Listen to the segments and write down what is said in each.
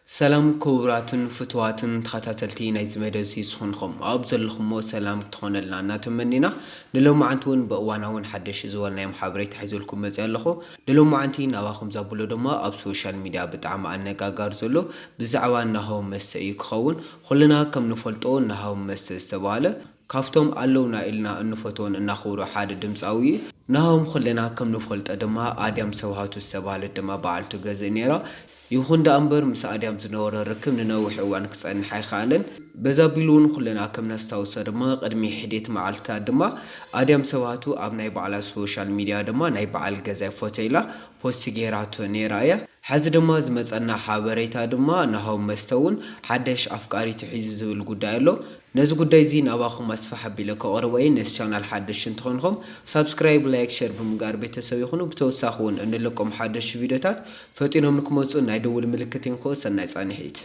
ሰላም ክቡራትን ፍቱዋትን ተኸታተልቲ ናይዚ መደብ እዚ ዝኾንኹም ኣብ ዘለኹሞ ሰላም ክትኾነልና እናተመኒና፣ ንሎማዓንቲ እውን ብእዋናውን ሓደሽ ዝበልናዮም ሓበሬታ ሒዘልኩም መፅእ ኣለኹ። ንሎማዓንቲ ናባኹም ዛብሎ ድማ ኣብ ሶሻል ሚድያ ብጣዕሚ ኣነጋጋሪ ዘሎ ብዛዕባ ናሆም መስተ እዩ ክኸውን። ኩልና ከም ንፈልጦ ናሆም መስተ ዝተባህለ ካብቶም ኣለውና ኢልና እንፈትዎን እናኽብሮ ሓደ ድምፃዊ እዩ። ናሆም ኩልና ከም ንፈልጦ ድማ ኣድያም ሰብሃቱ ዝተባህለት ድማ በዓልቱ ገዝእ ነይራ። ይኹን ደኣ እምበር ምስ ኣድያም ዝነበሮ ርክብ ንነዊሕ እዋን ክፀንሕ ኣይኸኣለን። በዛ ኣቢሉ እውን ኩልና ከም ነስታውሶ ድማ ቅድሚ ሕዴት መዓልትታት ድማ ኣድያም ሰብሃቱ ኣብ ናይ ባዕላ ሶሻል ሚድያ ድማ ናይ በዓል ገዛይ ፎቶ ኢላ ፖስት ገይራቶ ነይራ እያ። ሕዚ ድማ ዝመፀና ሓበሬታ ድማ ናሆም መስተ እውን ሓደሽ ኣፍቃሪቱ ሒዙ ዝብል ጉዳይ ኣሎ። ነዚ ጉዳይ እዚ ናባኹም ኣስፍሕ ኣቢለ ከቕርቦ እየ። ነዚ ቻናል ሓደሽ እንተኾንኹም ሳብስክራይብ፣ ላይክ፣ ሸር ብምግባር ቤተሰብ ይኹኑ። ብተወሳኺ እውን እንለቆም ሓደሽ ቪድዮታት ፈጢኖም ንክመፁ ናይ ደውል ምልክት ይንክኡ። ሰናይ ፃንሒት።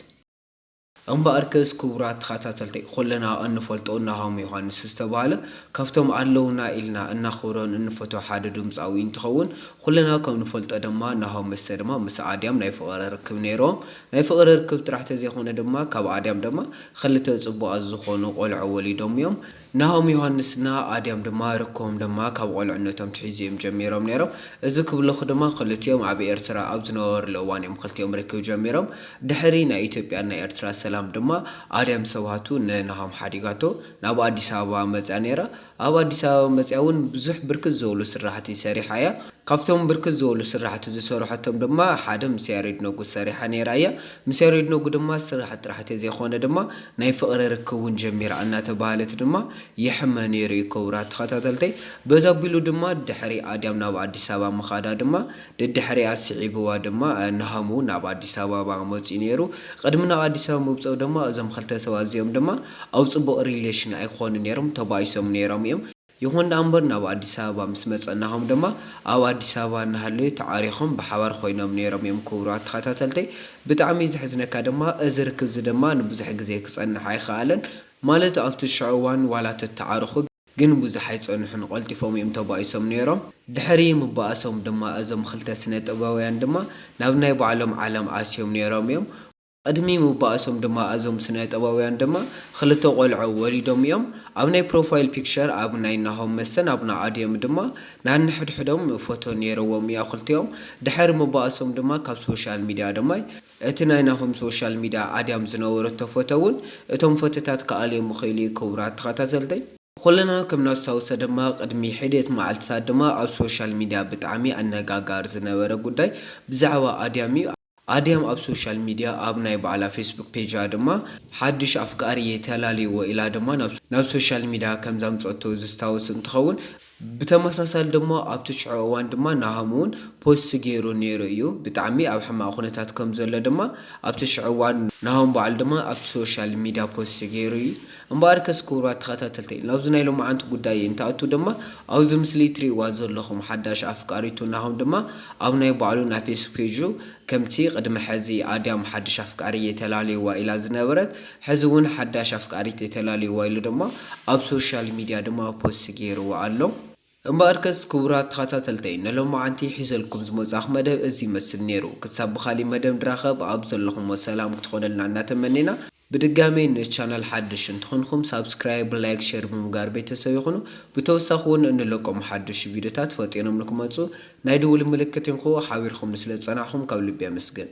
እምበኣርከስ ክቡራት ተኸታተልተይ፣ ኩልና እንፈልጦ ናሆም ዮሃንስ ዝተባህለ ካብቶም ኣለውና ኢልና እናኽብሮን እንፈትዎ ሓደ ድምፃዊ እንትኸውን፣ ኩልና ከም ንፈልጦ ድማ ናሆም መስተ ድማ ምስ ኣድያም ናይ ፍቕሪ ርክብ ነይሮም። ናይ ፍቕሪ ርክብ ጥራሕ ተዘይኮነ ድማ ካብ ኣድያም ድማ ክልተ ፅቡቓት ዝኾኑ ቆልዑ ወሊዶም እዮም። ናሆም ዮሃንስና ኣድያም ድማ ርክቦም ድማ ካብ ቆልዕነቶም ትሒዙ እዮም ጀሚሮም ነይሮም። እዚ ክብለኹ ድማ ክልቲኦም ኣብ ኤርትራ ኣብ ዝነበሩሉ እዋን እዮም ክልቲኦም ርክብ ጀሚሮም። ድሕሪ ናይ ኢትዮጵያን ናይ ኤርትራ ሰላም ድማ ኣድያም ሰብሃቱ ንናሆም ሓዲጋቶ ናብ ኣዲስ ኣበባ መፅያ ነይራ። ኣብ ኣዲስ ኣበባ መፅያ እውን ብዙሕ ብርክት ዝበሉ ስራሕቲ ሰሪሓ እያ። ካብቶም ብርክት ዝበሉ ስራሕቲ ዝሰርሐቶም ድማ ሓደ ምስ ያሬድ ነጉ ሰሪሓ ነይራ እያ። ምስ ያሬድ ነጉ ድማ ስራሕ ጥራሕ ተዘይኮነ ድማ ናይ ፍቕሪ ርክብ እውን ጀሚራ እናተባህለት ድማ ይሕመ ነይሩ እዩ። ክቡራት ተኸታተልተይ፣ በዚ ኣቢሉ ድማ ድሕሪ ኣድያም ናብ ኣዲስ ኣበባ ምኻዳ ድማ ደድሕሪኣ ስዒብዋ ድማ ናሆም እውን ናብ ኣዲስ ኣበባ መፂኡ ነይሩ። ቅድሚ ናብ ኣዲስ ኣበባ ምብፅኡ ድማ እዞም ክልተ ሰባት እዚኦም ድማ ኣብ ፅቡቕ ሪሌሽን ኣይኮኑ ነይሮም፣ ተባኢሶም ነይሮም እዮም። ይኹን ደኣ እምበር ናብ ኣዲስ ኣበባ ምስ መፀ ናሆም ድማ ኣብ ኣዲስ ኣበባ እናሃለዩ ተዓሪኾም ብሓባር ኮይኖም ነይሮም እዮም። ክቡራት ተኸታተልተይ፣ ብጣዕሚ ዘሕዝነካ ድማ እዚ ርክብ እዚ ድማ ንብዙሕ ግዜ ክፀንሕ ኣይኸኣለን። ማለት ኣብቲ ሽዑ እዋን ዋላ ተተዓርኹ ግን ብዙሕ ኣይፀንሑን፣ ቀልጢፎም እዮም ተባኢሶም ነይሮም። ድሕሪ ምባእሶም ድማ እዞም ክልተ ስነ ጥበባውያን ድማ ናብ ናይ ባዕሎም ዓለም ኣትዮም ነይሮም እዮም። ቅድሚ ምባእሶም ድማ እዞም ስነ ጥበባውያን ድማ ክልተ ቆልዑ ወሊዶም እዮም። ኣብ ናይ ፕሮፋይል ፒክቸር ኣብ ናይ ናሆም መስተን ኣብ ናይ ኣድያም ድማ ናንሕድሕዶም ፎቶ ነይርዎም እያ ክልቲኦም። ድሕሪ ምባእሶም ድማ ካብ ሶሻል ሚድያ ድማ እቲ ናይ ናሆም ሶሻል ሚድያ ኣድያም ዝነበረቶ ፎቶ እውን እቶም ፎቶታት ክኣልዮም ይኽእሉ እዩ። ክቡራት ተኸታተልተይ፣ ኩልና ከም ነስታውሶ ድማ ቅድሚ ሕድየት መዓልትታት ድማ ኣብ ሶሻል ሚድያ ብጣዕሚ ኣነጋጋሪ ዝነበረ ጉዳይ ብዛዕባ ኣድያም እዩ። ኣድያም ኣብ ሶሻል ሚድያ ኣብ ናይ ባዕላ ፌስቡክ ፔጃ ድማ ሓድሽ ኣፍቃሪ እየ ተላልይዎ ኢላ ድማ ናብ፣ ናብ ሶሻል ሚድያ ከም ዘምፀቶ ዝስታወስ እንትኸውን፣ ብተመሳሳሊ ድማ ኣብቲ ሽዑ እዋን ድማ ናሆም እውን ፖስት ገይሩ ነይሩ እዩ። ብጣዕሚ ኣብ ሕማቕ ኩነታት ከም ዘሎ ድማ ኣብቲ ሽዑ እዋን ናሆም ባዕሉ ድማ ኣብቲ ሶሻል ሚድያ ፖስት ገይሩ እዩ። እምበኣርከስ ክቡራት ተኸታተልተይ፣ ናብዚ ናይ ሎማዓንቲ ጉዳይ እንትኣቱ ድማ ኣብዚ ምስሊ እትርእይዋ ዘለኹም ሓዳሽ ኣፍቃሪቱ ናሆም ድማ ኣብ ናይ ባዕሉ ናይ ፌስቡክ ፔጁ ከምቲ ቅድሚ ሕዚ ኣድያም ሓድሽ ኣፍቃሪ እየ ተላልይዋ ኢላ ዝነበረት፣ ሕዚ እውን ሓዳሽ ኣፍቃሪት እየ ተላልይዋ ኢሉ ድማ ኣብ ሶሻል ሚድያ ድማ ፖስት ገይርዋ ኣሎ። እምበኣርከስ ክቡራት ተኸታተልተይ፣ ንሎማዓንቲ ሒዘልኩም ዝመጻኹ መደብ እዚ ይመስል ነይሩ። ክሳብ ብኻሊእ መደብ ንራኸብ ኣብ ዘለኹሞ ሰላም ክትኾነልና እናተመኔና፣ ብድጋሜ ነዚ ቻናል ሓድሽ እንትኾንኩም ሳብስክራይብ፣ ላይክ፣ ሼር ብምግባር ቤተሰብ ይኹኑ። ብተወሳኺ እውን እንለቆም ሓድሽ ቪድዮታት ፈጢኖም ንክመጹ ናይ ድውል ምልክት ይንክኡ። ሓቢርኩም ንስለ ዝጸናሕኩም ካብ ልቢ የመስግን።